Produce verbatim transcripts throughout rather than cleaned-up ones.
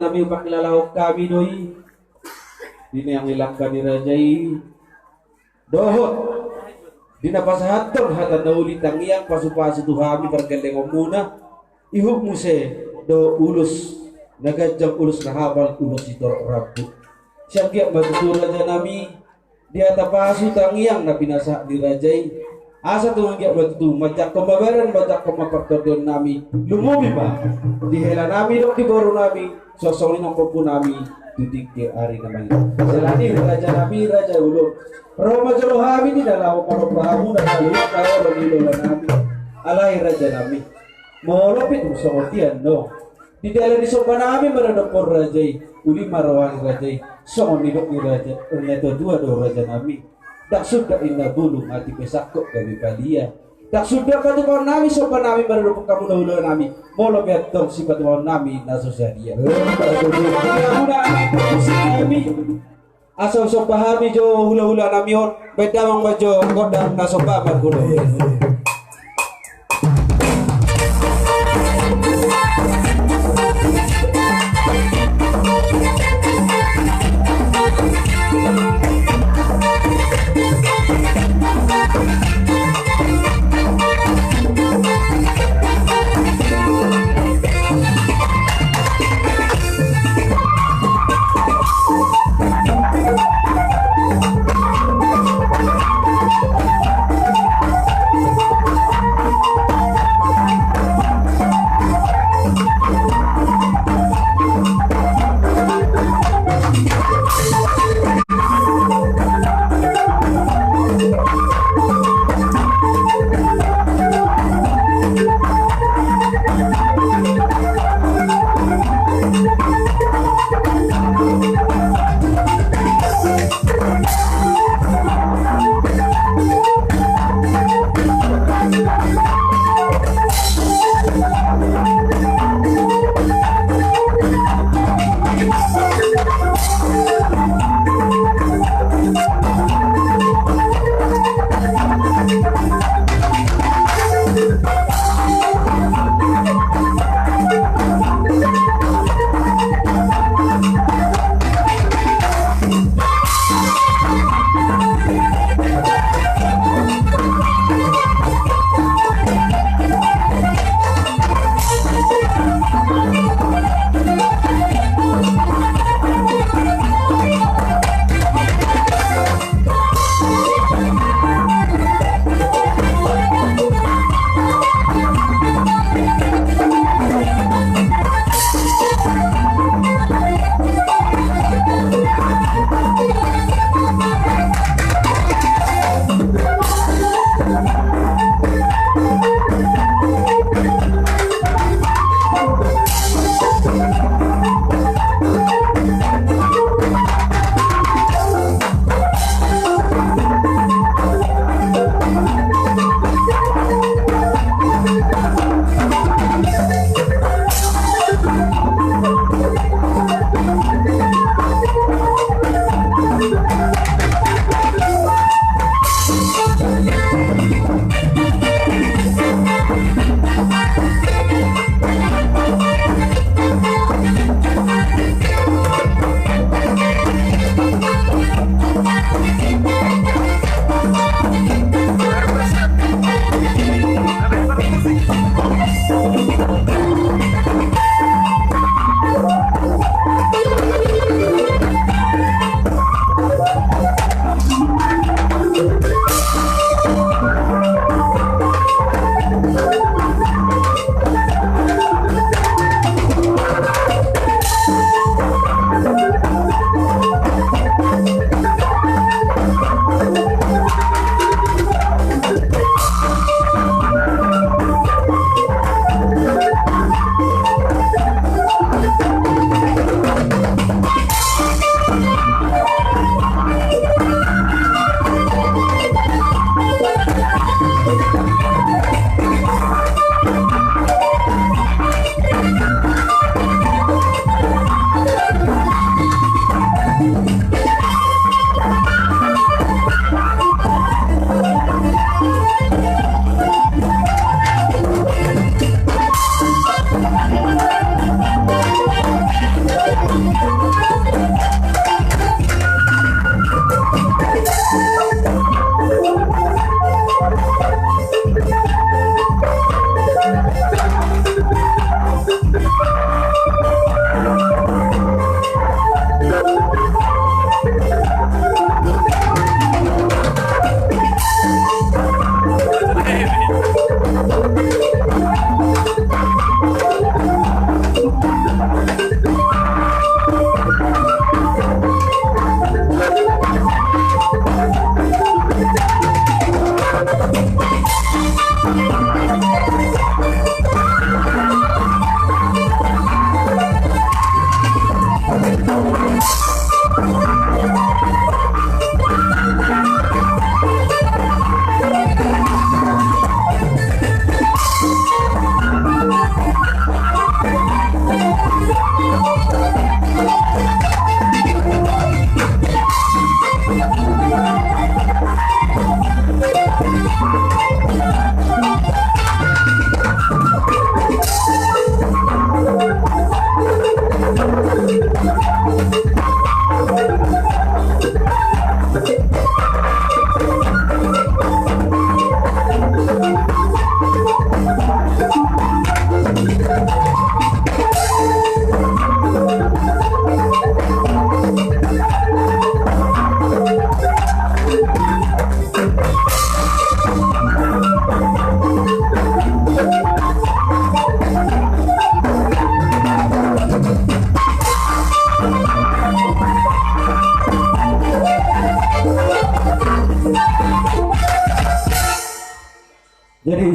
Nami, hupakilalahon hami do i di na nilangka ni raja i dohot di na pasahathon hata na uli tangiang pasupasu tu hami pargellengonmuna, ihut muse dohot ulos na ganjang, ulos na hapal, ulos sitorop rambu. Sai anggiat ma tutu, raja nami, di hata pasu tangiang na pinasahat ni raja i, asa tung anggiat ma tutu manjangkon ma badan, manjangkon ma partondion nami, lumobi ma di hela nami dohot di boru nami, songon i nang pahompu nami tu tingki ari na mangihut. Alani raja nami, raja ulaon, ro ma jolo hami di na laho maromba hamuna saluhut na ro di lola nami. Alai raja nami, molo pe tung songon i annon, di dalan ni somba nami maradophon raja i, uli ma roha ni raja i, songon nidok ni raja, na tuatua do, raja nami: Ndang sundat inna bulung, atik pe sangkot gabe palia. Ndang sundat patupaon nami somba nami maradophon hamuna hulahula nami, molo pe antong sipatupaon nami na so sadia. Hamuna anak musik nami, asa somba hami jo hulahula nami on, baen damang ma jo gondang na somba marhulahula.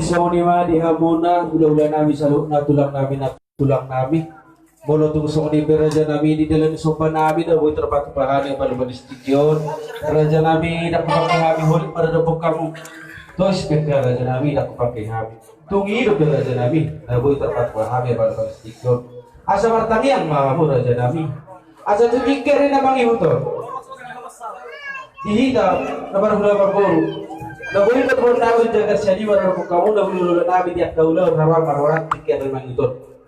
Songon i ma di hamuna hulahula nami saluhutna, tulang nami, na tulang nami. Molo tung songon i pe raja nami, di dalan somba nami na boi tarpatupa hami palupanis tingki on. Raja nami, ndang hupangke hami holit maradophon hamu. Tos pe raja nami, ndang hupangke hami. Tung i dope raja nami na boi tarpatupa hami palupanis tingki on. Asa martangiang ma hamu raja nami. Asa tu tingki ari na mangihut on, di hita na marhula marboru, na boi tarpatupa hami jagar sian i maradophon hamu na hulahula nami di angka ulaon haruar maruar tingki ari na mangihut on.